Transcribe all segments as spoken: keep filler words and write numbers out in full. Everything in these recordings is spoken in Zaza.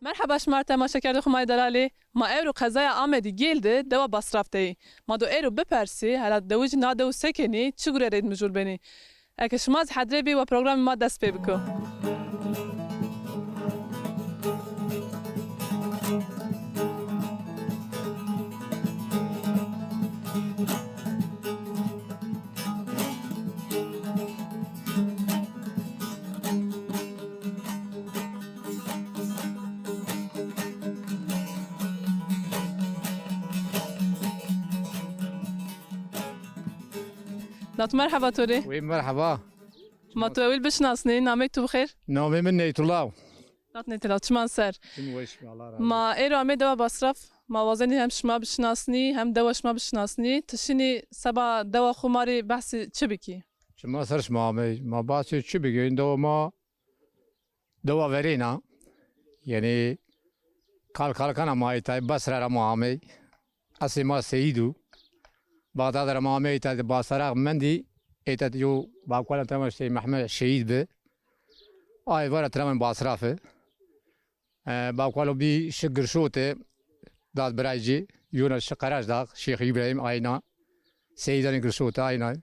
Merheba şima ro temaşekerdoxê ma yê delalî. Ma ewro qezaya Amedî Gêl de dewa Basraf de yî. Ma do ey ro bipersî, hela dewijî na dew se kenî, çi gure reyde mijûl benî. Eke şima zî hedre bî, wa programê ma dest pê biko. Nat merheba to rê. Wey merheba. Ma to ewil bişinasnî, namey to bi xêr? Namê mi Neytullah o. Nat Neytullah, çiman ser. Çim weş, Allah razı olsun. Ma êro amê dewa Basraf. Ma wazenî hem şima bişinasnî, hem dewa şima bişinasnî. Ti şinî seba dewa xo ma rê behsê çi bikî? Çima ser şima amey? Ma behsê çi bikî? Dewa ma dewa verên a. Yanî kal kalkan a ma ey tay, Basra ra ma amey. Eslê ma Seyîd o. Bexdad ra ma amey ey tay, Basaraq mendî. Ey tay yo bakuala tema Sey Mehmed şehîd bi. Ay vara tira ma Basraf i. E, bakualo bî şi Girşote, dad biraycî, yona şi Qerajdax, Şêx Îbrahîm ayna, Seyîdanê Girşote ayna.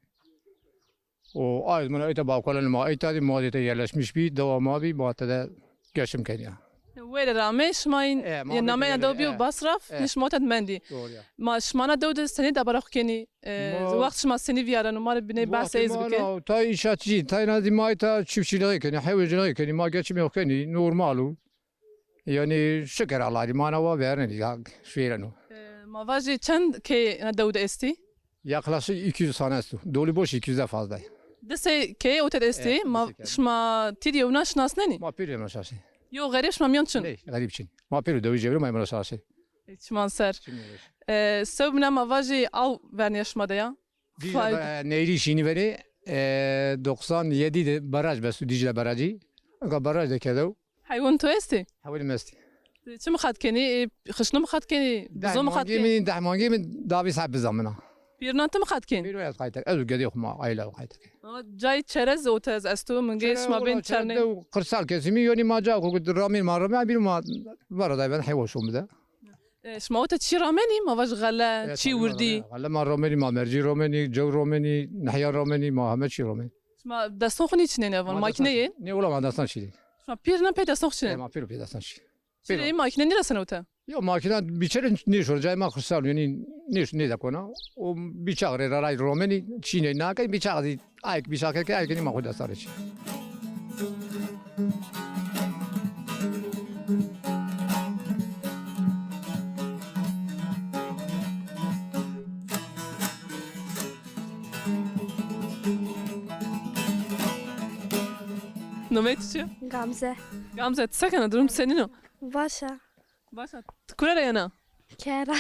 O ay zimana ey ta bakualo ma ey ta dî, ma dî ta yerleşmiş bî, dewa ma bî, ma tede geçim kenî ya. Wêre ra amey, şima yîn, e, ma yê nameyna dew bîyo, e, Basraf, e, yê şima ota de mendî. Doğru ya. Ma şima na dew de senî debara xo kenî, e, ma wext şima senî vîyareno, ma rê biney behsê ez bike. Na, tay înşaatçî, tay na dî ma ey ta çiftçîlixî kenî, heywancîlixî kenî, ma geçimê xo kenî, normal o. Yanî şikir Allahî, ma na wa vernenî ya, şuêreno. E, ma vajî çend key na dew de estî? Yaklaşık iki yüz tane esto. Dolu boş iki yüzden fazla. Di sey key ote de estî. E, ma, di sey key. Şima tîrî yewna şinasnenî? Ma pêro yewna şinasnî. Yo xerîb şima mîyon çin? Ney, xerîb çin. Ma pêro dewî cewrî ma yewna şinasnî. E, çiman ser. Çin weş. E, sewbîna ma vajî aw vernîya şima de ya? Dicle, e, neyrî şînî verê, e, doksan yedi de baraj besto, Dicle barajî. Nika baraj de kedew. Heywan to estî? Heywanê mi estî. Ti çi mixat kenî? E, xişno mixat kenî? Bizo mixat kenî? Deh mangê mi, deh mangê mi davî sehb biza min a. Pîrnan ti mixat kenî? Pîro ez qaytek, ez û gedê xo ma, aîle qaytek. Ama cayê çerez ot ez esto, mingê şima bên çernê. Dew qirsal kesimî, yonî ma ca xo ramîn ma ramî, bîr ma vara dayben heywan şon bide. E, şima ota çî ramenî, ma vaj xele, çî wirdî? Xele ma ramenî, ma mercî ramenî, cew ramenî, nehyan ramenî, ma heme çî ramenî. Şima destan xo nêçinenî evan, makîne yê? Nê, wela ma destan çînenî. Şima pîr na pê destan xo çînenî? E, ma pîr pê destan çî. Çi rê makîne nêreseno ota? Yo, makîna bîçe rê nêşoro, cayê ma qirsal o, yanî nêş-, nêdekona. O bîçax rê ra ray romenî, çînenî, na key bîçax zî, ayk bîçax ke, ayk nî ma xo destan rê çî. Nomey tu çi? Gamze. Gamze, ti se kena, durum senîn o? Baş a. Baş a. Ti kure ra yena? Kera.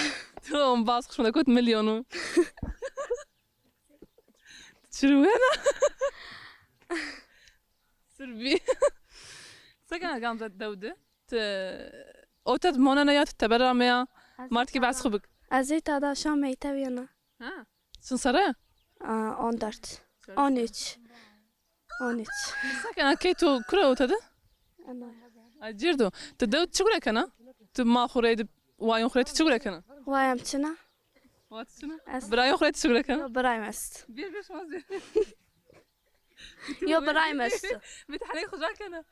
Tom bas xişma de kot milyonu. Çirwena. Sirbî. Se kena Gamze dew de? Ti ote de monena ya, ti teber ra ameya? Martî kî behs xo bik. Ez ê tada şa meytev yena. Ha. Çin serre ya? Aa, on dört. On üç. On üç. Se kena, key to kure ote de? Ana. Ay, cêr do. Ti dew çi gure kena? Ti ma xo rê de, wayon xo rê ti çi gure kena? Wayam çina. Wa ti çina? Birayên xo rê ti çi gure kena? Yo, birayım est. Bir, bir şima zî. Yo, birayım est. Bir tane kucak kena.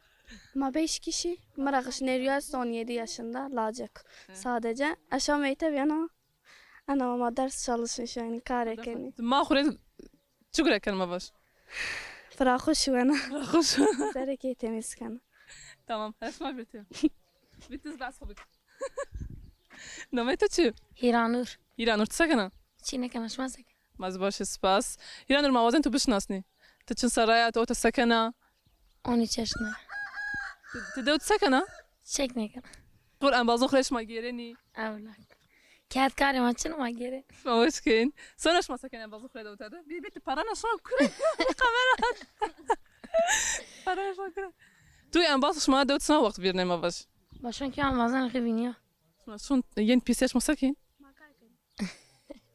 Ma beş kişi. Mi ra xişnêrîyo est, on yedi yaşında, lacek. Sadece. Aşağı meytev yena. Ana, ma ders çalışmış, yani kar ekenî. Ma xo rê çi gure kena, ma vaj? Pira xo şiwena. Pira xo şiwena. Zerrekê temiz kena. Tamam, her şima bite. Bitti, bas xo bik. Namey to çi? Hîranur. Hîranur, ti se kena? Çi nêkena, şima se kena? Ma zî baş ê, spas. Hîranur, ma wazen tu bişinasnî. Ti çin serre ya, ti ote se kena? On üç yaşında. Ti, ti dew se kena? Çek nêkena. Qur embazon xo rê şima gêrenî? Ewla. Kerd karê ma çin, ma gêrenî. Şima weş kên. Sonra şima se kenê embazon xo rê de ote de? Bî, bî, ti parana şima kure. Kamera. Parana şima kure. Tu embaz şima dew çina wext vîrnê ma vaj? Ma şon kî embazan xî vînîya. Şima şon yên pîsê şima se kên?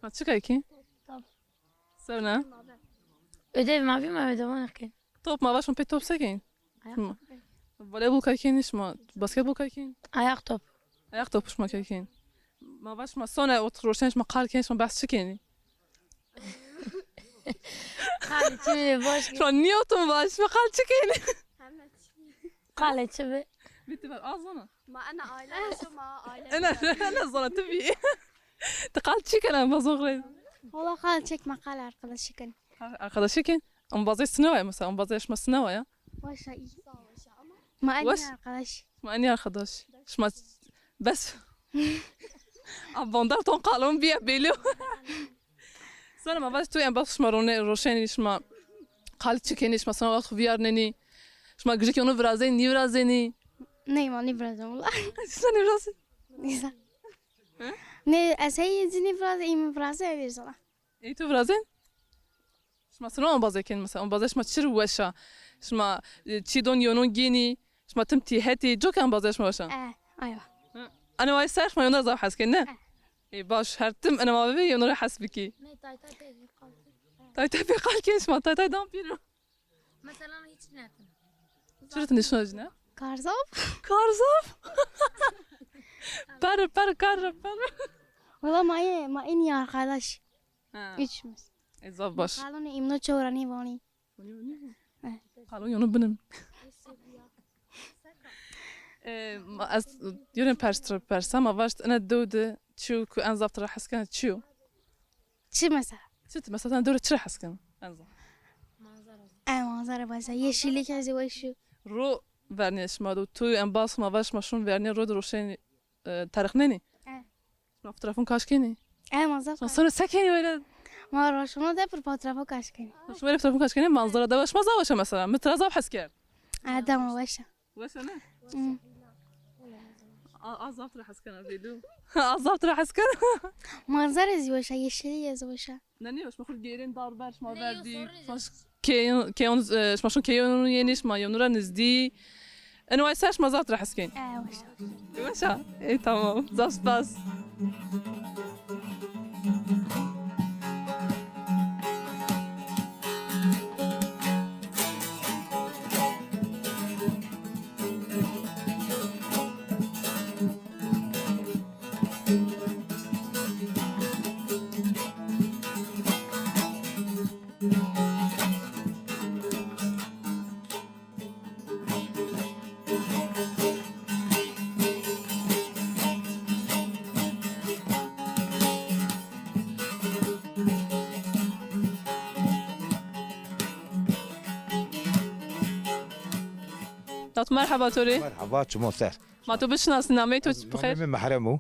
Ma çi kay kên? Top. Sewna? Ödev ma bî ma ödevan kên. Top ma vaj şima pê top se kên? Ayaq top. Voleybol kay kên şima, basketbol kay kên? Ayaq top. Ayaq top şima kay kên. Ma vaj şima sone ot roşen şima qal kên şima behs çi kenî? Qal çi mi baş. Şima nîyotum vaj şima qal çi kenî? Qal çi mi? Bitti bak az ona. Ma ena aile şima aile. Ena ena zona tu bî. Ti qal çi kena ma zon rey. Wala qal çek ma qal arkadaşî ken. Arkadaşî ken. Embazê sine waya mesela, embazê şima sine waya. Başa iyi. Ma en iyi arkadaş. Ma en iyi arkadaş. Şima bes. Abondar ton qalon biya belî. Sonra ma vaj tu embaz şima rone roşenî şima qal çi kenî şima sana wext vîyarnenî. Şima gijik yonu virazenî, nîvirazenî. Ney ma nîvirazen wala. Şima nîvirazen. Nîsa. Ne ez hey zî nîvirazen, î mi virazen ez zana. Ey tu virazen? Şima sino embazê kên mesela, embazê şima çi weş a? Şima, e, çî don yonon gênî, şima tim tîhetî, coka embazê şima weş a? E, aywa. Hı. Ene way ser şima yonra zaf hes kên, ne? E. Ê baş, her tim ene ma bibê yonra hes bikî. Ne, tay tay pê qal. Tay tay pê qal kên şima, tay tay dan pîro. Mesela hiç netin. Çira ti nişna jine? Karzaf. Karzaf? Per, per, kar, per. Valla ma, ma en iyi arkadaş. Ha. Üçümüz. E, zaf baş. Qalonê îmno çewranî vanî. Qalon yonu binim. E, ma, ez yone pers tira persa, ma vaşt ene dew de çiyo ku en zaf tira hes kena çiyo? Çi mesela? Çi ti mesela, sen dew de çira hes kena en zaf? E, manzara baş a. Yeşillik ez weş o. Ro vernî şima do, tu en bas ma vaş ma şun vernî ro de roşenî, e, terixnenî? E. Ma fotoğrafın kaş kenî? E, ma zaf. Sonra se kenî öyle? Ma roşuna de pir fotoğrafı kaş kenî. Şima öyle fotoğrafın kaş kenî, manzara de baş ma zaf baş a mesela. Mi tira zaf hes kerd. E, dema baş a. Weş a ne? Hı. A, a zaf tira hes kena vêdû. A zaf tira hes kena. Manzara zî weş a, yeşilî zî weş a. Ne, ne, şima xwu gêrên dar ber, şima verdî. Şima ş-, keyon, keyon, e, şima şun keyon yenî, şima yonura nizdî. Eno ay ser şima zaf tira hes kên. E, weş a. Weş a. Ê, tamam. Zaf spas. Lat merheba to rê. Merheba, çimo ser. Ma to bişinasnî, nameyê to bixêr? Namê mi Mehrem o.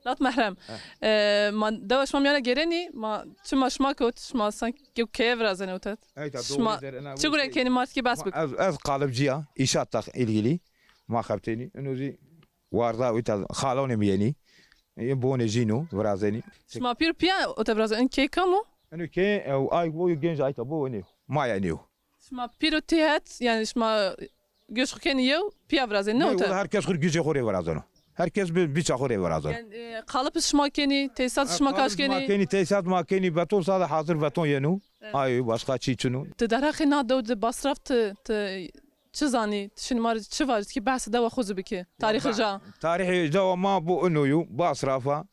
Lat Mehrem. He. E, ma dewa şima mîyana gêrenî, ma çima şima kot, şima sanki keye virazenê otet. Şima çi gure kenî, ma ti kî behs bik. Ez, ez qalıpçı ya, inşaatla ilgili. Ma xebtenî. Ino zî warda otel xalonê mi yenî. E, bonê jîno virazenî. Şima pîr piya ote virazenî. In key kam o? Ino key, e, ay bo genc ayta bo wenî. Ma yenî. Şima pîr û tîhet, yanî şima göç xwu kenî yew, pîya virazenî, ne ote? Her kes xwu gücê xwu rê virazeno. Her kes bi, biça xwu rê virazeno. Yanî, e, qalıp şima kenî, tesisat şima kaş kenî? Ma kenî, tesisat ma kenî, beton sade hazir beton yeno. Evet. Ay, başka çî çino. Ti derheqê na dew de basraf ti, ti çi zanî? Ti şinî ma rê çi vajî? Ti kî behsê dewa xwu zî bikî. Tarîxê ca. Tarîxê dewa ma bo ino yo, basrafa,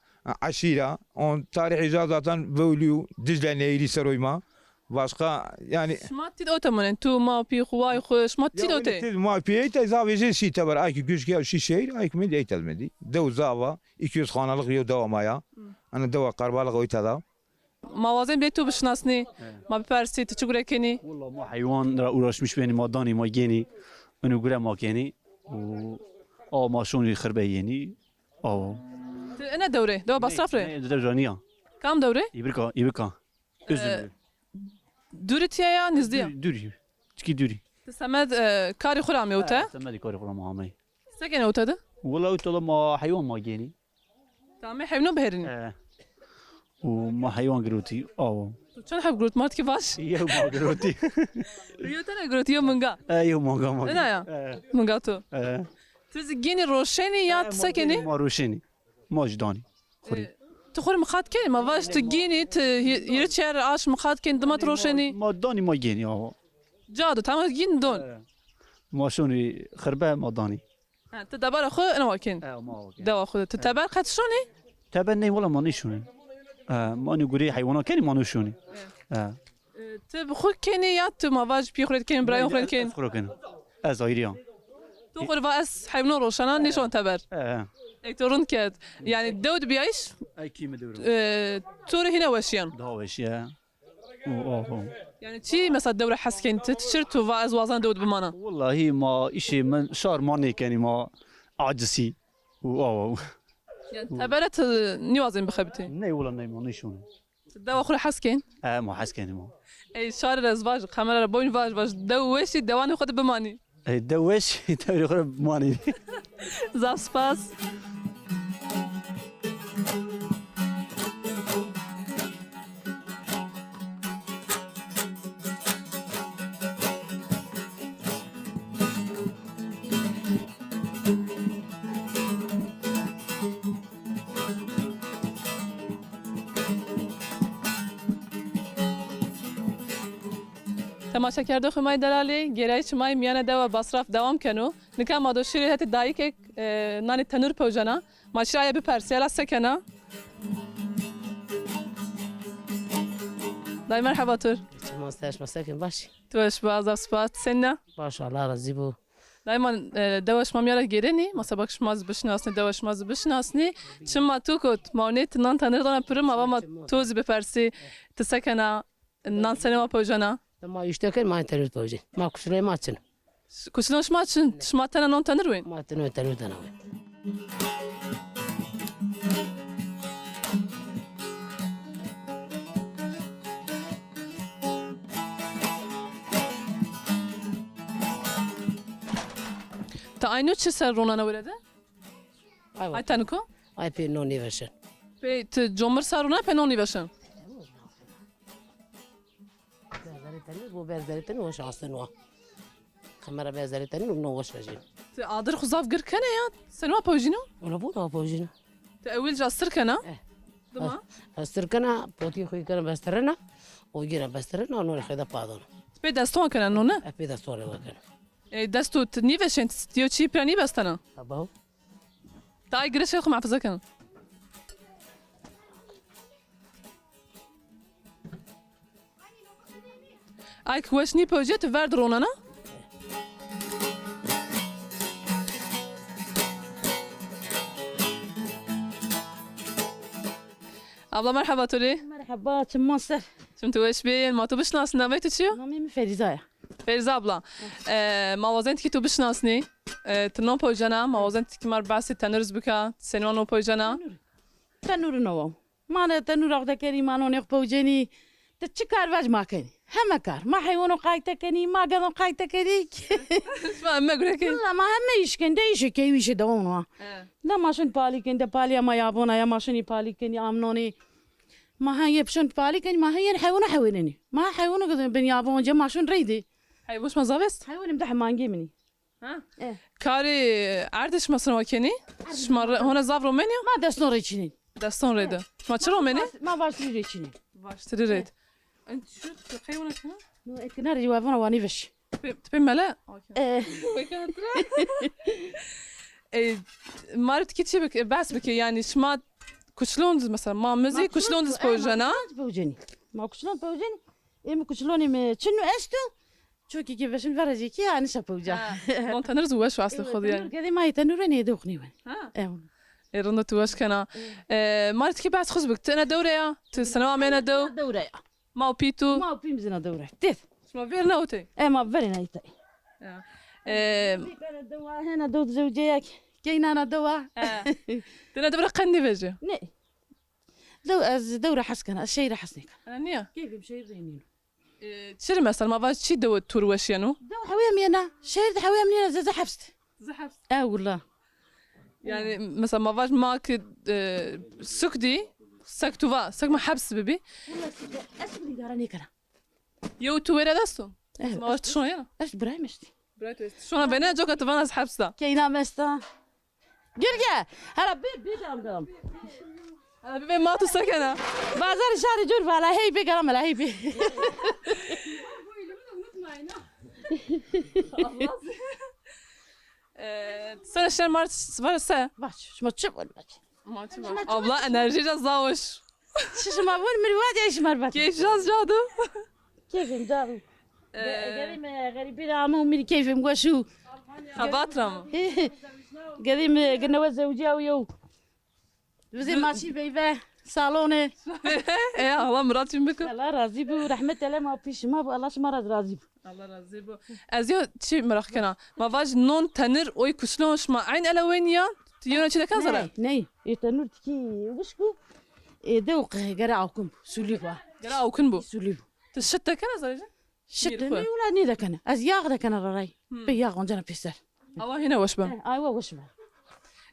eşîra. On tarîxê ca zaten Vewlî yo, Dicle Nehîrî seroy ma. Başka, yanî. Şima tîd ote monên, tu, ma, pî, xwu, way, xwu, şima tîd ote? Tîd ma, pî, ey te zavêjê şî teber, ay ki güç ki şî şehir, ay ki mendî ey te mendî. Dew zava, iki yüz hanalık yo dewa ma ya. Hı. Ana dewa Karbalık oy te da. Ma wazên bê tu bişinasnî, ma bipersî, tu çi gure kenî? Walla ma heywan ra uğraşmış benî, ma danî, ma genî, unu gure ma kenî. Û awa ma şonî xirbe yenî. Awa. Ti ene dewre, dewa Basraf rê? Ne, ne, dew ra nîya. Kam dewre? Îbrika, Îbrika. Üzümlü. Dûrî tiya ya, nizdî ya? Dûrî, dûrî. Çikî dûrî. Ti semed, e, karî xwu ra amê ote? Ha, semedî karî xwu ra ma amey. Se kenê ote de? Wela ote de ma heywan ma genî. Tamê heywan biherînî? E. û ma heywan girotî, awo. Tu çend heb girot, ma ti kî vaj? Yew ma girotî. Yew tene girotî, yew minga. E, yew minga ma. Ina ya? E. Minga to. E. Tu zî gênî roşenî ya ti se kenî? Ma roşenî. Ma jî danî. Xurî. E, tu xurî mixat kenî? Ma vaj tu gênî, tu hî-, hîrê çer aş mixat kenî, dima tu roşenî? Ma danî ma gênî, awo. Ca do, tamam gîn don. E. Ma şonî xirbe ma danî. Ha, ti debara xwu ina wa kên? E, ma wa kên. Dewa xwu de. Ti teber qet şonî? Teber ney, wela ma nêşonî. E, ma nê gurê heywana kenî, ma nêşonî. E. E. E, ti bi xwu kenî ya tu ma vaj pî xwu rê kenî, birayên xwu rê kenî? Ez xwu rê kenî. Ez ayrî ya. Tu xwu rê va ez heywanan roşena, nêşon teber. E, e. Ey to rind kerd. Yanî dew de bîyayîş, e, to rê hîna weşîyen. Daha weşî ya. Û, û, û. Yanî çi mesela dew ra hes kenî ti? Çi tu va ez wazena dew de bimana? Wellahî ma îşê min şar ma nêkenî, ma acisî. Û, û, û. Yanî tebere ti nîwazên bixebitî? Ney wela ney, ma nêşonî. Ti dewa xwu ra hes kên? E, ma hes kenî ma. Ey şarê ra ez vaj, kamera ra boyn vaj, vaj dew weşî, dewanê xwu de bimanî. Ey, dew weş, tewrê xwu ra manî. Zaf spas. Temaşekerdoxê ma yê delalî, gêrayîşê ma yê mîyanê dewe Basraf dewam keno. Nika ma do şîrê hetê dayîkêk, e, nanê tenûr pewcena. Ma şîrê aye bipersî, ela se kena? Dayî merheba to rê. Çiman ser, şima se kenî, baş î? Tu weş ba, zaf spas. Senîn a? Baş, Allah razî bo. Dayî ma, e, dewa şima mîyan ra gêrenî, ma seba ke şima zî bişinasnî, dewa şima zî bişinasnî. Çim ma to kot, ma nê ti nan tenir dana piro, ma va ma to zî bipersî, ti se kena, nan senê ma pewcena? Ma îşte ken, ma tenir pewcen. Ma kuşulê ma çin. Kuşulon şima çin, şima tena non tenir wên? Ma tena tenir dana wên. Ti ayno çi ser ronena were de? Ay, ay teniko? Ay pê non nêveşen. Pê ti comir ser rona pê non nêveşen? Berzerê tenir, bo berzerê tenir weş asin wa. Kamera berzerê tenir, no weş vejîn. Ti adir xwu zaf gir kene ya, senî wa pewcîno? Wela bo na pewcîno. Ti ewil ca sir kena? Eh. Dima? Ez sir kena, potî xwu kena bestirina, o gina bestirina, no xweda padona. Ti pê deston kena no ne? E, pê deston wa kena. E, desto ti nîveşên, ti yo çî pira nîbestena? Tabaw. Tay girişê xwu mehfize kena. Ay ki weş nîpewcê, ti ver di ronena. Abla merheba to rê. Merheba, çiman ser. Çim tu weş bê, ma tu bişinasnî, namey tu çi yo? Namê mi Ferîza ya. Ferîza abla, e, ma wazên ti kî tu bişinasnî, e, ti non pewcena, ma wazên ti kî ma rê behsê tenûr zî bika, senî wa non pewcena? Tenûr. Tenûr no wa. Ma ne tenûr axte kenî, ma nonê xwu pewcenî. Ti çi kar vaj ma kenî. Heme kar. Ma heywanon qayte kenî, ma gedon qayte kenî. Şima heme gure kenî. Wella ma heme îş kenî. De îşê keyî, îşê dewan wa. He. De ma şin palî kenî, de palîya ma yabon a ya, ma şinî palî kenî, amnonî. Ma ha yê şin palî kenî, ma ha yê heywanon hewênenî. Ma heywanon gido bin yabon, ce ma şin reydî. Heywan şima zaf est? Heywanê mi deh mangê min î. Ha? E. Karê erdê şima sina wa kenî? Erdê şima re-, hona zaf romenî ya? Ma deston rê çînî. Deston rê de. Şima çi romenî? Ma vaştirî rê çînî. Vaştirî rê. E. En şu tu qey wina kena? No, e, kena rê wa vana wa nêveş. Pê, pê mele? E. E, ma rê ti kî çi bik-, behs bikî, yanî şima kuçlon, mesela, ma mi zî kuçlon diz pewcena. Ma kuçlon pewcenî. Ê mi kuçlonê mi çin esto. Çokî kî veşin verejî kî anî şa pewca. Ha, non tenir zî weş o eslê xo de yanî. Tenir gedê ma yê tenûr nê de xunî wen. Ha. Ew. E, rind o tu weş kena. E, ma rê ti kî behs xwu zî bik. Ti ena dewre ya. Ti sene wa mena dew. Dewre ya. Ma û pî tu. Ma û pî mi zî na dewre. Têf. Şima vêr na otey. E, ma verê na itay. Ya. E, hena dewa, hena dew zewceyek. Key nana dewa. E. Ti na dewre qet nêvejî? Ne. Dew, ez dewre hes kena, ez şehîre hes nêkena. Ha, nîya? Keyfê mi şehîr rê nîno. E, çi rê mesela, ma vaj çi dewe tu rê weş yeno? Dew hewê mi yena, şehîr de hewê mi nîna, ze, ze hefs de. Ze hefs. E, willa. Yanî, mesela, ma vaj ma ki, e, suk dî, Sek tu va, sek ma heps bibî. Willa sike, ez nîgara nêkena. Yew tu wêre desto? Eh, ma ez tu şona yena. Ez birayê mi estî. Birayê tu estî. Şona bene coka tu vana ez heps da. Keyna mi esta. Girge, hera bê, bê devam devam. Hera bê, ma tu sekena. Bazar şarê cor vala, hey bê, garam ela, hey bê. Ee, sana şer mart var se? Var, şima çi var, var. Abla enerjî de zawiş. Şişma vun, mi ri wadî şima ri vatî. Keyf jaz cadu. Keyfim cadu. Ee. Ge-, gerî mi, gerî bir ama mi ri keyfim weş û. Xebat ra mı? Gerî mi, gine we zewciya û yew. Vizê maşî veyve, salone. E, Allah miratî bikir. Allah razî bu, rehmet ele ma pî şima bu, Allah şima ra razî bu. Allah razî bo. Ez yo çi meraq kena. Ma vaj non tenir oy kuşlon şima eyn ele weynî ya? Ti yona çi deken zere? Ney, ney. E tenur tikî wişk o. E dew qe-, gere awkun bu. Sulî bu. Gere awkun bu. Sulî bu. Ti şit dekena zere jî? Şit de ney wila nê dekena. Ez yağ dekena raray. Pê yağ oncena pêser. Awa hîne weş be. E, aywa weş be.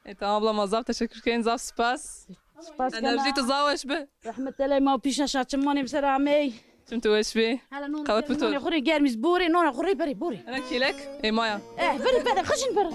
E, tamam abla, ma zaf teşekkür keyin, zaf spas. Spas kena. Enerjî tu zaf weş bi. Rehmet eley ma pîşa şa çimanê bi ser amey. Çim tu weş bî. Qewet bi tu. Nonê xwu rê germîz borê, nonê xwu rê berê borê. Ena kêlek ê ma ya. Eh, berê, berê, xijin berê.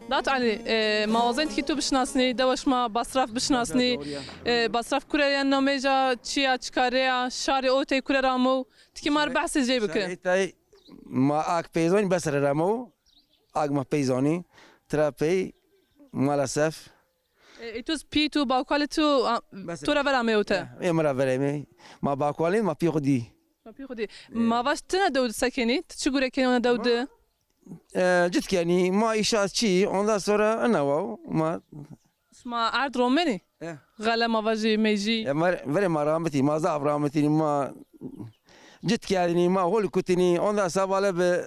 Dat Elî, e, ma wazên tikî tu bişinasnî, dewa şima Basraf bişinasnî, e, Basraf kure yen namê ca, çi ya, çikarê ya, şarê otey kure ra amo, tikî ma rê behsê cey bike. Şarê tay ma ak peyzonî Basra ra amo, ak ma peyzonî, tira pey, maalesef. E, ê tu pî tu, bakalê tu, a, tu ra ver amey ote? E, e, mi ra ver amey. Ma bakalê, ma pî xwu dî. Ma pî xwu dî. E. Ma vaj ti na dew di se kenî? Ti çi gure kenî ona dew di? E, cit kenî, ma îşa çî, ondan sonra ina wa, ma. Şima erd romenî? E. Xele ma vajî mejî. E, ma, verê ma ramitî, ma zaf ramitî, ma cit kerdinî, ma hol kutinî, ondan sabale bi,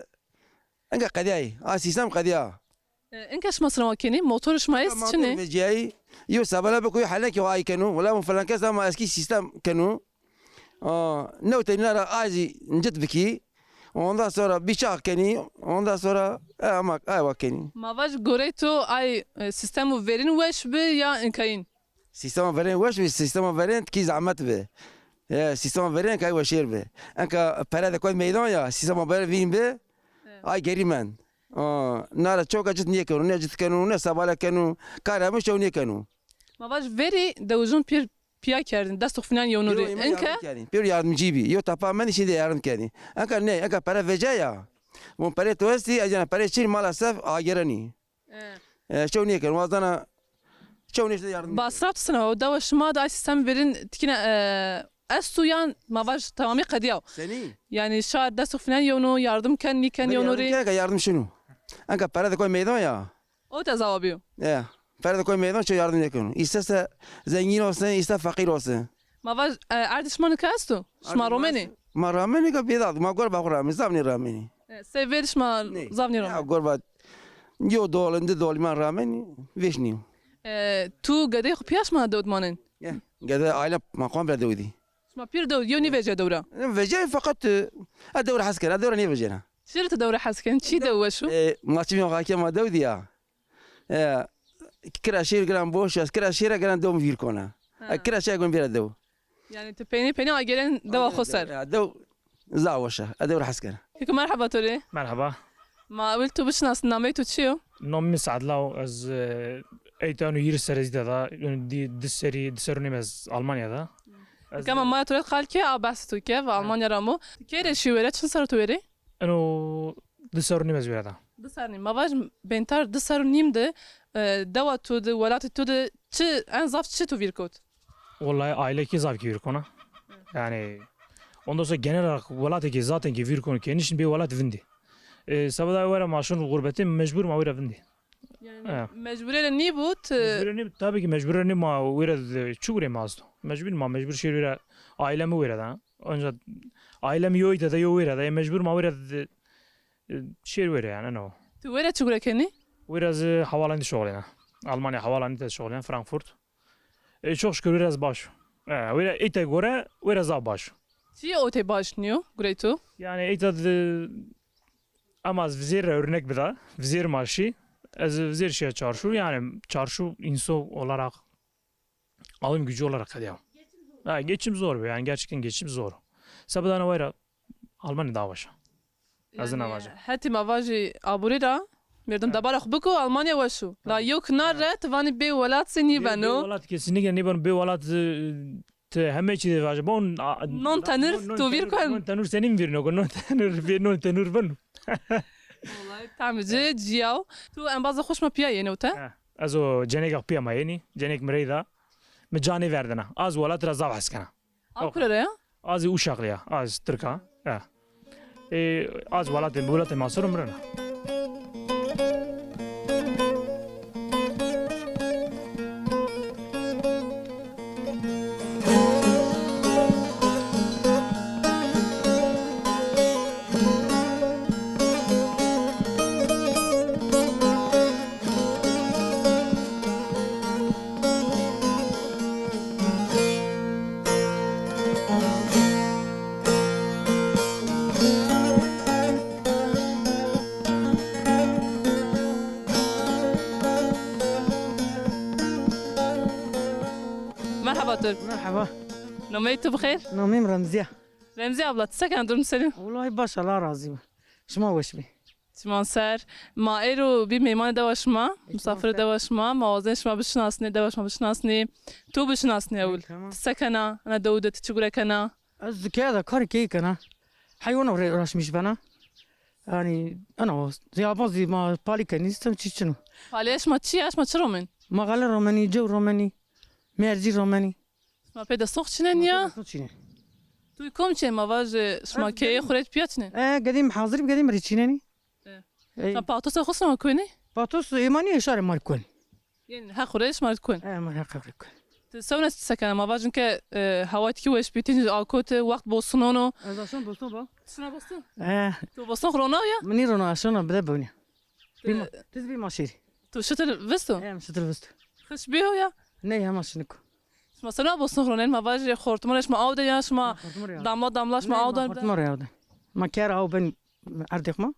enka qediyayî, a sîstem qediya. E, enka şima sira wa kenî, motor şima est çinê? Motor veciyayî, yo sabale biko, yo helekê wa ay keno, wela mi filan kes ama eskî sîstem keno. A, new tenîna ra azî cit bikî. Ondan sonra bîçax kenî. Ondan sonra, e, ama ay wa kenî. Ma vaj gorey to ay, e, sîstemo verîn weş bi ya inkayîn? Sîstema verên weş bi, sîstema verên tikî zehmet bi. E, sîstema verên kay weşêr bi. Enka pere de koy meydan ya, sîstema verên vîn bi, ay gerî mend. A, na ra çoka cit nêkeno, ne cit keno, ne sabale keno, kara mi şew nêkeno. Ma vaj verî dewijûn pîr pîya kerdin, dest xu fînan yewnû rê. Enka? Pêro yardimcî bî. Yo tapa mendî, şî de yardim kerdî. Enka ney, enka pere veca ya. Von perê to estî, ez yena perê çin maalesef agerenî. E. E, çew nêkeno, wazana çew nêşte yardim. Basraf sina o, dewa şima de ay sîstem verîn tikîne, e, estu yan ma vaj tamamî qediyaw. Senî? Yanî şar dest xu fînan yewnû, yardim ken, nîken yewnû rê. Yardim ken, enka yardim şinû. Enka pere de koy meydan ya. O te zawa bîyo. E, pere de koy meydan, ço yardım nêkeno. İsterse zengin olsun, ister fakir olsun. Ma vaj, e, erdî şima nika esto? Şima romenî? Ma ramenî ka bêdad, ma gor ba xu ramenî, zaf nêramenî. E, sey verî şima zaf nêramenî? Ya gor ba yo dolin, di dolin ma ramenî, vêş nîyo. E, tu gedey xu pîya şima dew di manên? Ya, gede aile ma komple dew dî. Şima pîr dew, yew nîvecîya dew ra? Vecîya feqet, e, a dew ra hes kena, a dew ra nêvecîyena. Çi rê ti dew ra hes kenî? Çi dew weş o? E, ma çimê xakê ma dew dî ya. E, kira şêr giran boş ya, kira şêre giran dew mi vîr kona. Ha. E, kira şêre giran vîra dew. Yanî ti peynî peynî agêren dewa xo ser. Ya, dew zaf weş a, a dew ra hes kena. Keko merheba to rê. Merheba. Ma ewil tu bişinasnî, nameyê to çi yo? Namê mi Sead Law, ez, e, ey tanu hîris serre zî de da, di, di serî, di serrû nêm ez Almanya da. Ez. Kama maya to rê qal ke, a behsê to ke, va Almanya ra amo. Key rê şî wêre, çin serrû to wêrî? Eno di serrû nêm ez wêre da. Di serrû nîm. Ma vaj bêntar di serrû nîm de, e, dewa tu de, welatê tu de çi, en zaf çi tu vîr kot? Wellahî aîlekî zaf kî vîr kona. Yanî, ondan sonra genel olarak welatê kî zaten kî vîr kono kî, nişin bê welat vindî. E, seba da were ma şin gurbetî, mecbur ma were vindî. Yani, e, mecburê ra nîbû ti? Mecburê nî, tabii ki mecburê nî, ma wêre de çi gurê ma esto. Mecbur ma, mecbur şêr wêre, aîle mi wêre de. Ancak aîle mi yo îta de, yo wêre de. E, mecbur ma wêre de, e, şêr wêre yani, eno. Ti wêre çi gure kenî? Wêre ez havalandî şoxlêna. Almanya havalandî de şoxlêna, Frankfurt. E, çok şükür wêre ez baş o. E, wêre îta gore wêre zaf baş o. Çi ewtê baş nîyo gurey to? Yani îta de, ama ez vizêr ra örnek bida. Vizêr ma şî. Ez vizêr şîya çarşu. Yani çarşu inso olarak, alım gücü olarak qedîya. Ha, geçim zor be. Yani gerçekten geçim zor. Sebedana wayra Almanya daha baş a. Ez ina vajî. Hetî ma vajî aborî ra merdim debara xwu biko, Almanya weş o. La yew kinar re ti vanî bê welat zî nîbeno. Bê welat kesinlikle nîbeno. Bê welat, e, ti heme çî de vajî. Bon, a, non tenir, non tu vîr tenir, kon. Non tenir senî mi vîrno kon? Non tenir, bê non tenir beno. Wallahî tam ci ciyaw. Tu embazê xwu şima pîya yenê ewte? He. Ez o cenêka xwu pîya ma yenî. Cenêk mi reyda. Mi canê verdena. Az welat ra zaf hes kena. A kure ra ya? Az Uşaklı ya. Az Tirk a. Ya. E, az welatê, welatê ma ser o mi rena. Merhaba Türk. Merhaba. Nomeyê tu bi xêr? Nomeyê mi Remziye. Remziye abla, ti se kena, durum senî? Wellahî baş, Allah razî bo. Şima weş bî. Çiman ser. Ma êro bî meymanê dewa şima, misafirê dewa şima. Ma wazenê şima bişinasnê, dewa şima bişinasnê. Tu bişinasnê ewil. Tamam. Ti se kena, ena dew de ti çi gure kena? Ez keye de karê keyî kena. Heywan uğraşmış bena. Yani, ana o. Ziyaban zî ma palî kenî, istem çi çin o. Palîya şima çi ya? Şima çi romen? Ma xele romenî, cew romenî, merzî romenî. Şima pê deston xwu çînenî ya? Pê deston çînenî. Tu kom çê ma vajê şima keyê xwu rê pîya çînenî? E, gedîm hazir bî, gedîm rê çînenî. E. E. Şima patosa xwu sima kuenî? Patos ê ma nîyo, şarê ma rê kuen. Yanî heq xwu rê şima rê kuen. E, ma heq xwu rê kuen. Ti sewna se kena? Ma vajin ke, e, hewa tikî weş bî, tînc akoti, wext bostunono. Ez aşan boston ba. Şina boston? E. Tu boston xwu rona ya? Mi nî rona, aşona bide bonî. Bî ma, tiz bî ma şêrî. Tu şitir visto? Em şitir visto. Xiş bîyo ya? Ney, hema şinik o. Şima sena boston ronên, ma vajî xortuman şima aw de ya, şima damla damla şima aw de? Xortuman rê aw de. Ma ker aw ben erdê xo ma.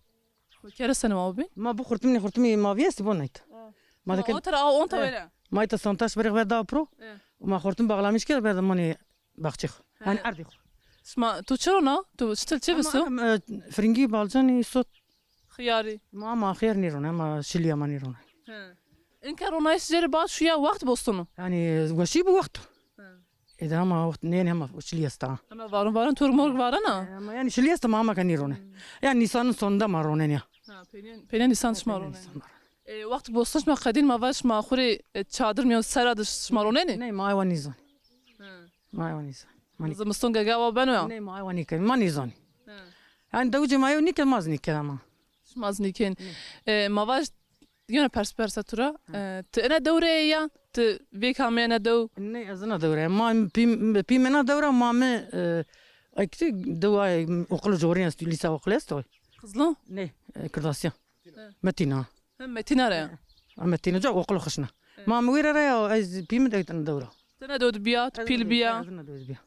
Kere sena aw ben? Ma bu xortumî, xortumî mavî estî bo neyt. Ma de ke. Onta aw, onta were. Ma îta santaş berê ver da pro. Ma xortum bağlamış kerd, ver de manê baxçê xo. Hani erdê xo. Şima tu çi rona? Tu şitil çi visto? Ama, e, firingî, balcanî, sot. Xiyarî. Ma, ma xiyar nîrone, ma şilîya ma nîrone. He. Inke ronayîş jêrê baş şuya, wext bostonu. Yani weşî bi wext. He. Eda ma wext nêne, hema şilî esta. Ama varon varon tur morg varana. E, ama yani şilî esta ma, ama ke nîrone. Hmm. Yani Nîsan'ın sonunda ma ronen ya. Ha, peyne, peyne Nîsan şima ronen. Nîsan. E, wext boston şima qedîn ma vaj şima xwu rê, e, çadir miyon sera de şima ronenî? Ney, ma aywa nîzon. He. Ma aywa nîzon. Zimiston gege awa beno ya? Ney, ma aywa nîken. Ma nîzon. He. Yani dewicê ma yew nîke, ma zî nîken ama. Şima zî nîken. E, ma vaj yone pers persa tu ra. E, ti ene dew rê ya? Ti vêk amê ene dew? Ney, ez ena dew rê. Ma pî, pî mi ena dew ra, ma mi, e, ay kiti dew ay okulu corî esto, lîsa okulu esto. Qizlo? Ney, e, Kirdasya. He. Metîna. He, Metîna ra ya. He. Metîna ca okulu xişna. He. Ma mi wêre ra ya, ez pî mi de ena dew ra. Ti ena dew de bîya, tu pîl bîya. Ez ena dew de bîya.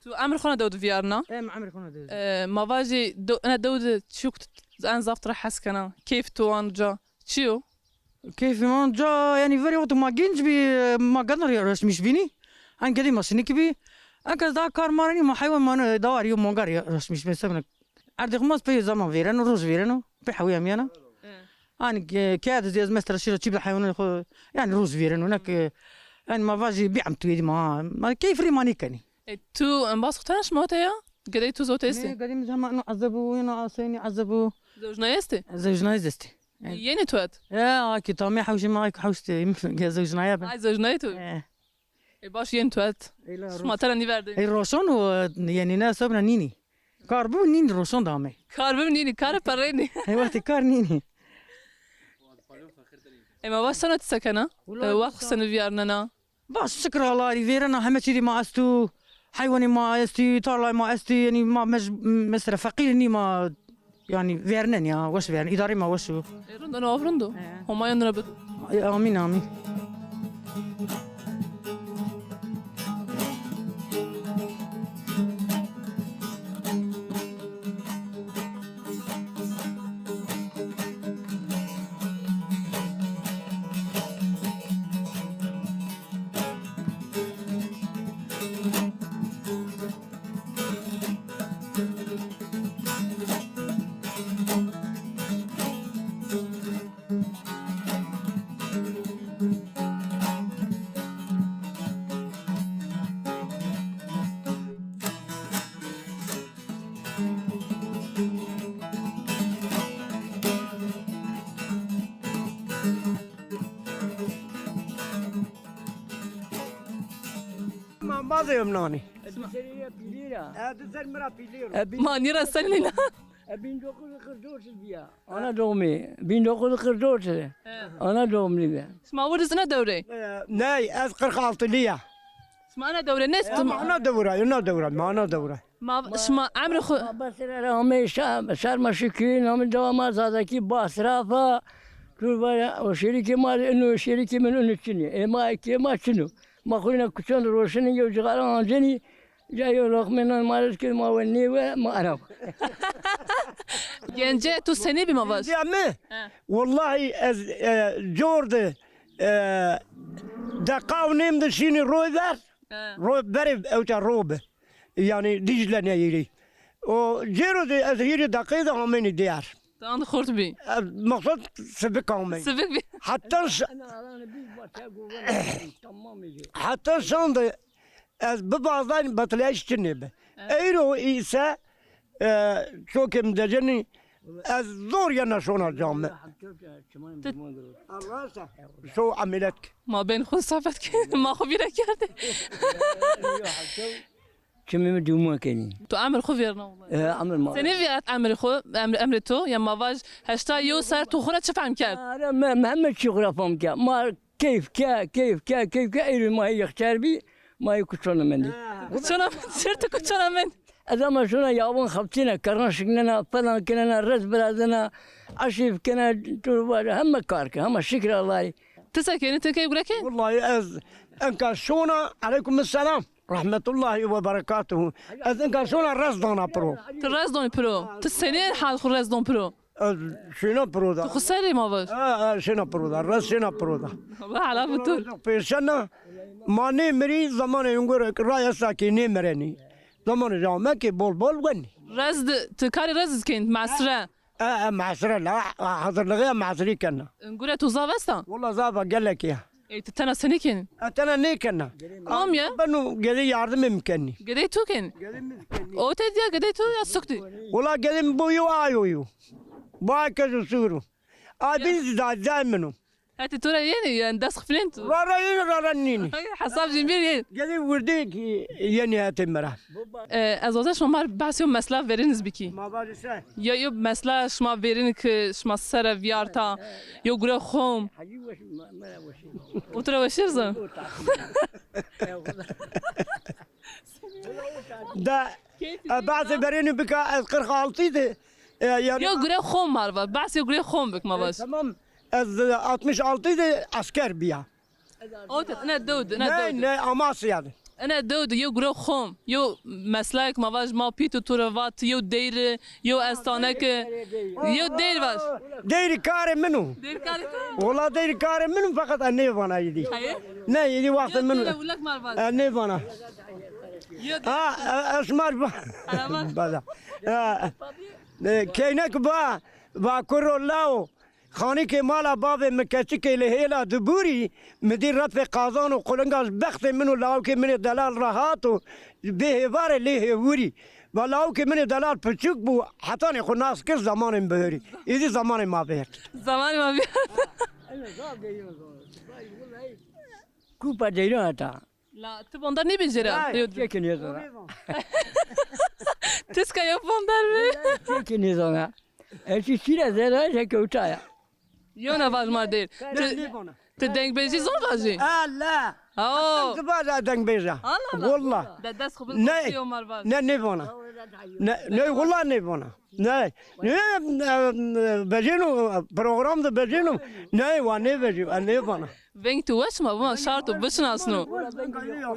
Tu emir xo na dew de vîyarna? Em emir xo na dew de. E, ma vajî do-, ena dew de çîyo ke tu en zaf tu ra hes kena? Keyf tu wan ca çi yo? Keyfê ma ca, yani verê wexto ma genc bî, ma gedin rê resmîş bînî. En gedî ma şinik bî. Enke daha kar ma ra nî, ma heywan ma ne, dawa rê yo monga rê resmîş bî. Sebne erdê xo ma pê zaman vêreno, roj vêreno. Pê hewî amîyena. E. Hani ke-, keye de zî ez mesela şîra çî bide heywanê xo, yani roj vêreno. Ne ke, yani ma vajî bî em tu yedî ma, ma keyf rê ma nîkenî. E, tu embaz xo tena şima ote ya? Gedey tu zî ote estê? Nê, gedey mi hema eno ezeb o, eno asayînî ezeb o. Zewjnayî estê? Zewjnayî zî estê. E. Yenê tu et? E, a ki tamê hewşê ma, ay ki hewştê, zewjnaya ben. Ay zewjnayî tu? E. E, baş yenê tu et. Şima tena nîverdê. E, roşon o, yenî ne sebna nînî. Kar bu nînî roşon da amey. Kar bu nînî, kar perrênî. E, wextê kar nînî. Ema va sena ti se kena? Wulay e, wext seni viyarnena? Va şikir Allahî, vêrena heme çî dî ma estu. Heywanê ma estî, tarlayê ma estî, yanî ma mej-, mesela feqîr nî ma, yanî vêrnen ya, weş vêrnen, îdarê ma weş o. E, rind o, nav rind o. He. Homa yanira bid. E, amîn, amîn. Ma bazê ümnanî. E, di serî ya pîlî ra. E, di ser mi ra pîlî ro. E, bi- Ma nîra senî na? E, bin dokuz yüz kırk dört bîya. Ana doğumî. Bin dokuz yüz kırk dört. He. Ana doğumlî bi. Şima wir iz ina dewrê? E, ney, ez kırk altılî ya. Şima ina dewre nest? E, ma ana dewra, ina dewra, ma ana dewra. Ma, şima emrê xwu. Ma Basra ra amey şa-, şarma şikî, namê dewa ma Zazakî Basra fa. Tur vaya, o şerîkê ma, ino şerîkê min ino çinî. Ê ma, ekê ma çino. Ma xwu ina kuçan roşenî, yew cixara ancenî. Ya yew loqmê nan ma rê kir, ma we nêwe, ma erab. Gence, tu senî bî ma vaj? Ya mi? He. Wellahî ez, e, cor de, e, deqa û nêm de şînî roy ver. He. Roy berê ewta ro bi. Yanî Dîcle neyîrî. O cêro de ez hîrê deqeyî de amênî diyar. Tan xurt bî. E, maqsad sivik amey. Sivik bî. Heta ş-, heta şan de ez bibazdayn betileyîş çinê bi. Evet. Eyro îse, e, çokê mi decenî ez zor yena şona cami. Ti- Allah sa. So ameliyat ki. Ma bên xwu safet ki. Ma xwu vîre kerdê. Çimê mi dûma kenî. Tu emir xwu vêrna wulay. E, emir ma. Senî vîyart emrê xwu, emr-, emrê to? Ya ma vaj heşta yew ser tu xwu ra çi fehm kerd? Ara me, me heme çî xwu ra fehm kerd. Ma keyf ke, keyf ke, keyf ke, êrî ma hê yexçer bî, ma hê kuçona mendî. Kuçona mend, ser tu kuçona mend. Ez ama şuna yabon xebtîne, kerran şiknena, falan kinena, rez birazena, eşîf kena, tu vaj, heme kar ke, hema şikir Allahî. Ti se kenî, ti key gure key? Wellahî ez enka şona, aleykum selam. Rahmetullahi ve berekatuhu. Ez inka şona rez dana piro. Ti rez donî piro. Ti senî hal xwu rez don piro? Ez şina piro da. Ti xwu serê ma vaj? Ha, ha, şina piro da. Rez şina piro da. Allah helal bi tu. Pêşena ma nêmirî, zamanê ungure ra esta ki nêmirenî. Zamanê jame ki bol bol wenî. Rez di, ti karê rez kenî, mesre. E, e, mesre la, e, hazırlığı ya mesri kena. Gure tu zaf esta? Wala zaf a, gelek ya. Ey, ti tena senî kenî? E, tena nêkena. Kam ya? Beno gedê yardimê mi kenî. Gedey tu kenî? Gedê mi kenî. O te diya gedey tu ya suk dî? Wala gedê mi bo yo ayo yo. Bo ay kejo suro. Ay bin zî da, day min o. Hetê to ra yenî, yanî dest xifnên tu? Ra ra yenî, ra ra nînî. Hesab jî bir yenî. Gedê wirdê ki yenî hetê mi ra. E, ez wazen şima ma rê behsê mesela verêniz bikî. Ma vajî se? Ya, yo mesela şima verên ki şima sere viyarta, yo gure xom. O tu ra weşir zon? Da, e, behsê verênî bika, ez kırk altı de, e, yanî. Yo gure xom ma rê va. Behsê gure xom bik ma vaj. Tamam. Ez, e, altmış altı de esker biya. O te, ine dew de, ine dew de. Ne, ne, Amasya de. Ine dew de, yo gure xom, yo meslek ma vaj ma pît û tu ra vat, yo deyri, yo estaneki, yo deyr vaj. Deyri karê min o. Deyr karê tu? Wala deyri karê min o, feqet ez nêvana îdî. Hayır. Ne, îdî wextê min o. Yo deyr wulek ma vaj. Ez nêvana. Yo deyr. Ha, e, ez şima rê va. Bada. E, e, keynek va, va kuro lao. Xanîkê mala bavê mi keçikê li hêla dibûrî, mi dî refê qazan û qulinga ji bextê min û lawikê min ê delal ra hat û bê hêvarê lê hêwirî. Va lawikê min ê delal piçûk bû, hetanê xwe nas kir zemanê mi bihêrî. Êdî zemanê ma vêrt. Zemanê ma vêrt. Kupa deyran heta. La ti bondar nêbê jê ra? Çekê nêzana. Tiska ya bondar bê. Çekê nêzana. Eşî şîre zerre kewta ya. Yewna vaj ma dêr. Ti, ti dengbêjî zor vajî? Allah. Haw. Ti vaja dengbêja. Allah Allah. Wallah. De dest xo bil. Ne. Kursî Omar vaj. Ne, nêvana. Ne, ne, wallah nêvana. Ne, ne, e, vejêno, program de vejêno. Ne, wa nêvejî, e, nêvana. Veng tu weş ma, bima şart o bişinasno.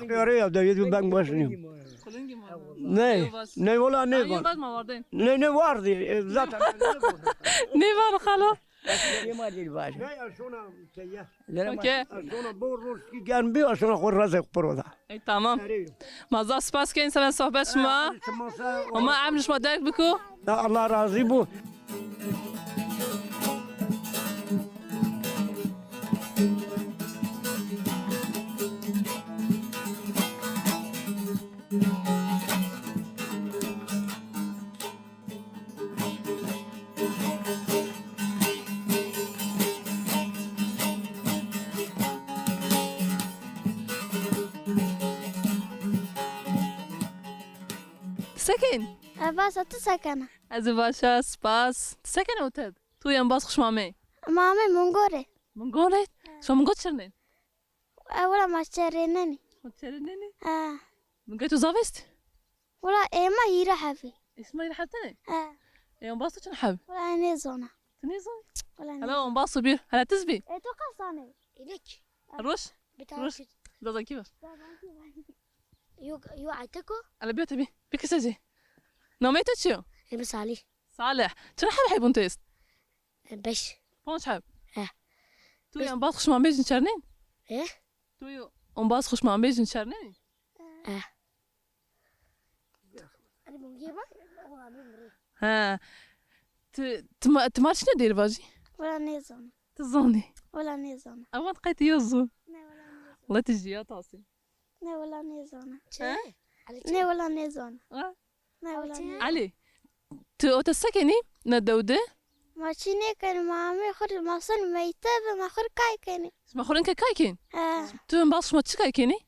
Xiyarê ya de, yedî veng weş nîyo. Ne, ne, wallah nêvana. Ne, ne, wardî, e, zaten. Nêvana xalo. Okey. Sona bo roj ki germ bi, sona xo rezê xo piro da. Ey, tamam. Erê. Ma zaf spas kên seren sohbet şima. Ama emr şima derg biko. Ya Allah razî bo. Sekên? E, basa, tu sekena? Ez ê vaşa, spas. Ti sekena oted? Tu yan bas xu şima amê? Ma amê Mungorê. Mungorê? Şima Mungor çirnên? E, wela ma çerênenî. Ma çerênenî? E. Mungê tu zaf est? Wela ê ma hîrê hebî. Ê şima hîrê heb tenê? E. Ê ombas tu çin heb? Wela nêzona. Tu nêzon? Wela nêzona. Hala ombas tu bir. Hala tiz bî? Ê tu qesanê? Îlek. Roş. Roş. Zazakî ver. Yo, yo, Ayteko. Hala biyo tabi. Bir kısa şey. Namê tu çi yo? Ê mi Salih. Salih. Çin heb heybun tu est? E, beş. Panc heb? He. Tu yan bas xu şima amê jin çernên? He? Tu yo ombas xu şima amê jin çernên? He. He. Ti, ti ma, ti ma çine dêr vajî? Wela nêzona. Ti zonî? Wela nêzona. Ewan qey ti yo zon? Ne, wela nêzona. Wela ti jîya tasî. Ne, wela nêzona. He? Ne, wela nêzona. Ha? Ne, wela nêzona. Elî, tu ote se kenî ne dew de? Ma çî nêkenî, ma amê xwu rê, ma sonî mektebe, ma xwu rê kay kenî. Şima xwu rê ke kay kên? He. Tu embaz şima çi kay kenî?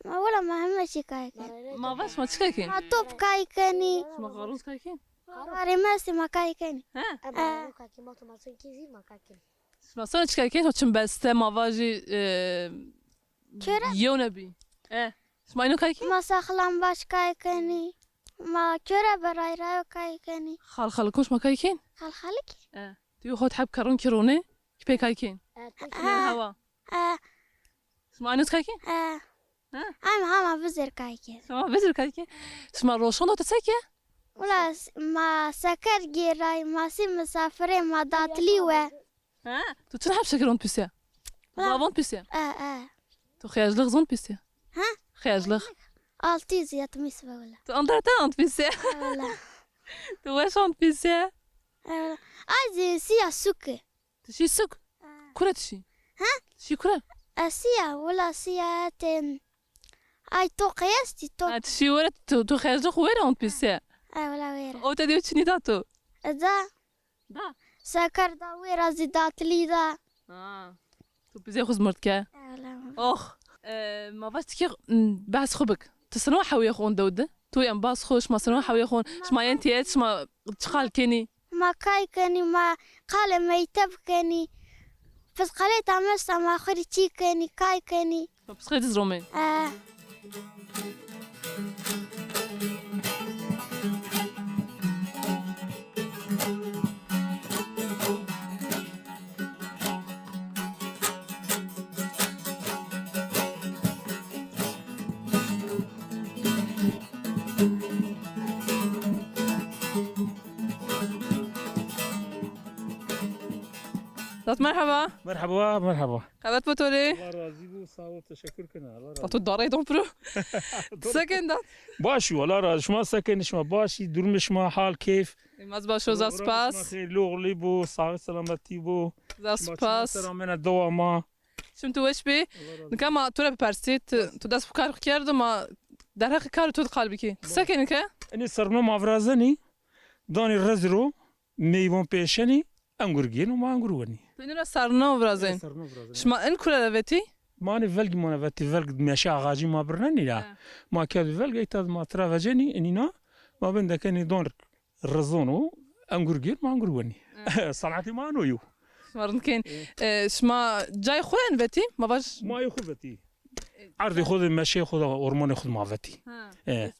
Ma wela ma heme çî kay kenî. Ma va şima çi kay kên? Ma top kay kenî. Şima xaroz kay kên? Xarê mestî ma kay kenî. He? He. Şima sona çi kay kên? Şima çim beste, ma vajî, e, Köre? Yewne bî. E, şima îno kay kên? Ma saxlambaç kay kenî. Ma köre berayrayo kay kenî. Xalxalikon şima kay kên? Xalxalik? E, tu yo hot heb keron kî ronê, kî pê kay kên? E, tu kî. Ha. Hewa. E. Şima îno kay kên? E. Ha? Ay ma hama vizêr kay kên. Şima vizêr kay kên? Şima roşon do te se ke? Ula s-, ma seker gêray, ma sî misafirê ma datlî we. Ha? Tu çin heb şekir ont pîsya? Ula. Zavon pîsya? E, e. Tu xiyaclix zon pîsya? Ha? Xiyaclix. Altı yüz yetmiş be wela. Tu andar te ant pîsya? E, wela. Tu weş ant pîsya? E, wela. Ay zî sîya suki. Ti şî suk? Ha. Kure ti şî? Ha? Ti şî kure? E, sîya, wela sîya ten. Ay toqê estî, toq. Ha, ti şî were, tu, tu xercê xo were ont pîsya? E, wela were. O te diyo çinî da tu? E, da. Da. Seker da wera zî datlî da. Ha. Tu pîzê xo zimir ke. E, wela. Oh. E, ma vaj ti kî, m, behs xo bik. Ti sino hewîye xo on dew de? Tu embaz xo, şima sino hewîye xo, şima yên tîyet, şima çi qal kenî? Ma kay kenî, ma qalê mekteb kenî. Pisqalê tamesta ma xwu rê çî kenî, kay kenî. Ma pisqalê diz romên? E. Zat merheba. Merheba, merheba. Qewet bo to rê. Allah razî bo, sağ ol, teşekkür kena. Allah razî bo. To darey don piro. Ti se kên da? Baş o, Allah razî. Şima se kenî, şima baş î, durumê şima, hal, keyf? Ê, ma zî baş o, zaf spas. Şima xêrlî oxirlî bo, saxî selametî bo. Zaf spas. Şima ser amêne dewa ma. Çim tu weş bî. Allah razî bo. Nika ma tu ra bipersî, tu, tu dest bi kar xo kerdo, ma derheqê kar tu di qal bikî. Ti se kenî ke? Enê serno ma virazenî, danî rezî ro, meyvan pêşenî, engur gêno, ma engur wenî. Tu enî ra serno virazên? E, serno virazên. Şima in kure ra vetî? Ma enê velgî ma ra vetî, velg meşe axacî ma birnenî ra. He. Ma kerdî velg, ey tad ma tira vecenî, enîna, ma bin dekenî don. Rizono, engur gêr, ma engur wenî. Hı. Sanatê ma no yo. Ma rind kên. E, şima cayê xo en vetî? Ma vaj. Ma yê xo vetî. Erdê xo de, meşeyê xo de, ormanê xo de ma vetî. Ha. E.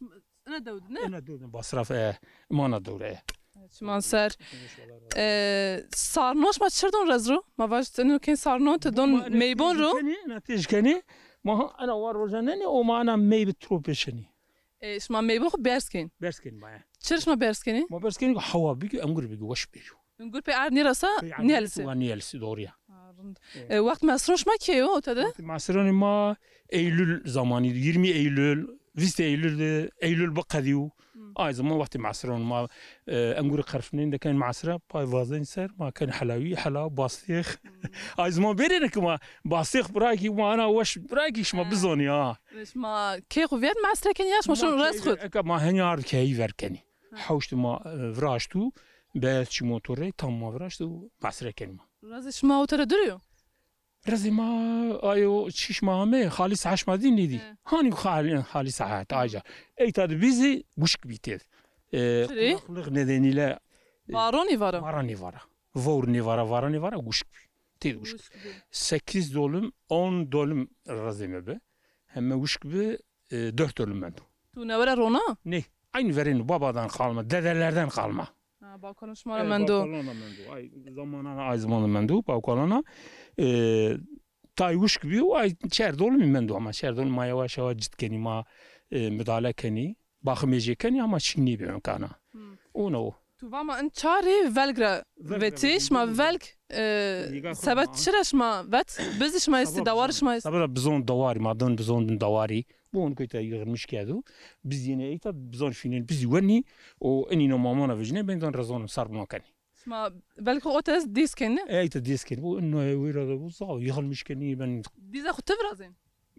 Ina dew de, ne? Ina dew de, Basraf, e. Ma na dew de, e. Çiman ser. E, sarnon şima çir don rez ro? Ma vaj, ino kên sarnon, ti don meybon ro? Ina têj kenî, ma ha, ena war rojanenî, o ma ena meybi tropê şenî. E, şima meybon xo berz kên? Berz kên ma, e. Çir şima berz kenî? Ma berz kenî, hewa bigî, engur bigî, weş bigî. Engur pê erd nêresa, nêhelisî. Wa nêhelisî, doğru ya. Ha, rind. E, wext mesron şima kê yo, o tede? Wext mesronî ma Eylül zamanî, yirmi Eylül, vîst Eylül de, Eylül biqedîyo. Ay zaman wextê mesron ma, e, engurê qerfnên de ken mesre, pay vazen ser, ma ken helawî, hela, bastêx. Ay zaman bêrêne ki ma bastêx birakî, ma ana weş birakî, şima bizonî ha. Şima kê xo vêr mesre kenî ya şima şon rest xo? Eka ma henî ard keyî ver kenî. Hewşt ma, e, viraşt û beyaz çî motorê tam ma viraşt û mesre kenî ma. Rezê şima o tede dûr yo? Rezê ma ayo çiş ma ame, halî saet ma dî nêdî. He. Hanî halî, halî saet aca. Ey ta de bîzî wişk bî têd. E, çirê? Kuraklık nedeniyle, e, varon nêvara. Varon nêvara. Vewr nêvara, varon nêvara, wişk bî. Têd wişk. Wişk bî. Sekiz dönüm, on dönüm rezê mi bi. Heme wişk bi, e, dört dönüm mendo. Tu newere rona? Nê. Aynı verêno, babadan kalma, dedelerden kalma. Ha, balkonê şima ra mendo. Balkonê şima ra mendo. Ay, zamanana ay zaman mendo, balkonana. E, tay wişk bîyo, ay çer dolmî mendo ama çer dolmî ma yavaş yavaş cit kenî, ma, e, müdahale kenî. Baximê jê kenî ama çî nêbîyo kana. Ona o. Tu va ma in çarê velg ra vetî, şima velg, e, sebet çira şima vet, bizî şima estî, dawar şima estî. Sebet bizon dawarî, ma din bizon din dawarî. Bu onu kuyta yığılmış kağıdı. Biz yine ey ta bizon fînên, bizî wenî, o enîno mamona vejine, ben don rezon sar buna kenî. Şima belkî o tez dîz kenî? Ey ta dîz kenî. Bu no wira da bu zav yığılmış kenî ben. Dîza xo ti virazên?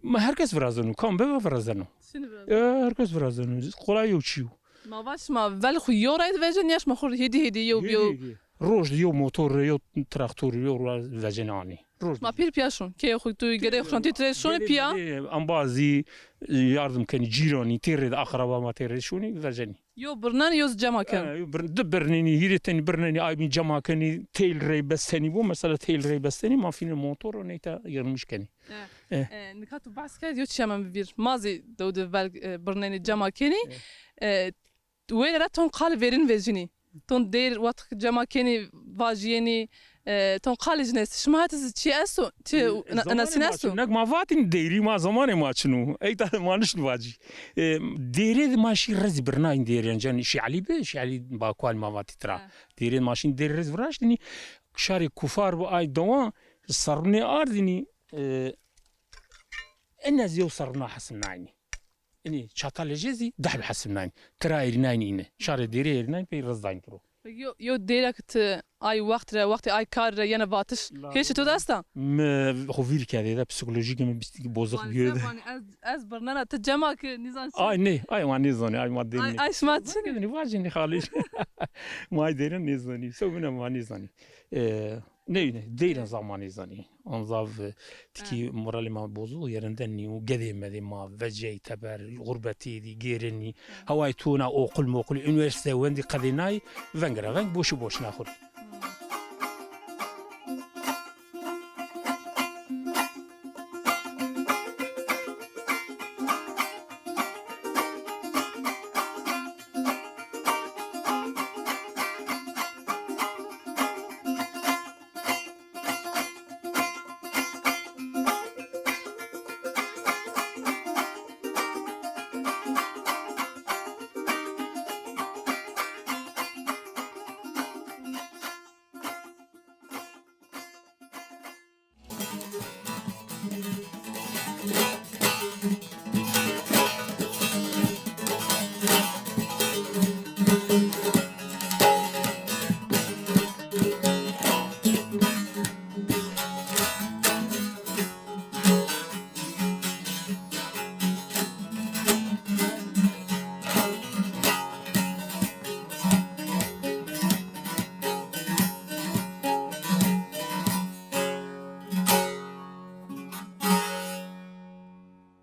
Ma herkes virazeno, kam bebe virazeno. Şini virazeno. E, herkes virazeno. Kolay yok çiyo. Ma va şima vel xo yo ray de vejên ya şima xo hêdî hêdî yew yew? Roj de yew motor, yew traktor, yew ra vejên anî. Roj. Ma pîr piya şon. Kê xo tu gedê xo şantî tire şon piya. Ambazî, e, yardım kenî, cîranî, têrê de akraba ma têrê şonî vejenî. Yo birnenî, yo zî cema kenî. E, yo bir-, di birnenî, hîrê tenî birnenî, ay bîn cema kenî, teyl rey bestenî bo, mesela teyl rey bestenî, ma fînê motor û neyta yirmiş kenî. E, e, nika tu behs kerd, yo çîya mi vîr. Ma zî dew de vel, e, birnenî, cema kenî. E, wêre ra ton qalê verîn vejînî. Ton dêr wext cema kenî, vajîyenî, e, ton qalê jin estî. Şima hetê zî çî esto? Çi, e, na-, zamanê nasîn ma esto? Çin, nek ma vatîn deyrî ma zamanê ma çin o. Ey ta ma nişn vacî. E, dêrê de ma şî rezî birnayn dêrên can Şîalî bi, Şîalî bakual ma vatî tira. Ha. Dêrê de ma şîn dêr rezî viraştînî. Şarê kufar bi ay dewan, serrunê ardînî, e, en ez yew serruna hesinaynî. Inî çatalê jê zî deh bi hesibnayn. Tira êrînayn îne. Şarê dêrê êrînayn pey riz dayn piro. Yo, yo dêra ki ti ay wext re, wextê ay kar re yena vatiş, hêşê to de esta? Mi xo vîr kerdê de, psikolojîkê mi bistî ki bozik bîyo de. Ez, ez birnena ti cema ki nîzan çi? Ay nê, ay ma nêzanî, ay ma dêrî. Ay, ay şima çi? Vacînî, vacînî xalî. Ma ay dêrî nêzanî. Sewbîne ma nêzanî. E, Neyne, deyren zamanî zanî. Anzav, e, tikî moralê ma bozuk, yerinde nîyo. Gedê medê ma vecey teber, xurbetî dî, gêrenî. Hawayê tona, okul mokul, unîversîte wendî qedênay, veng ra veng, boşî boşîna xo.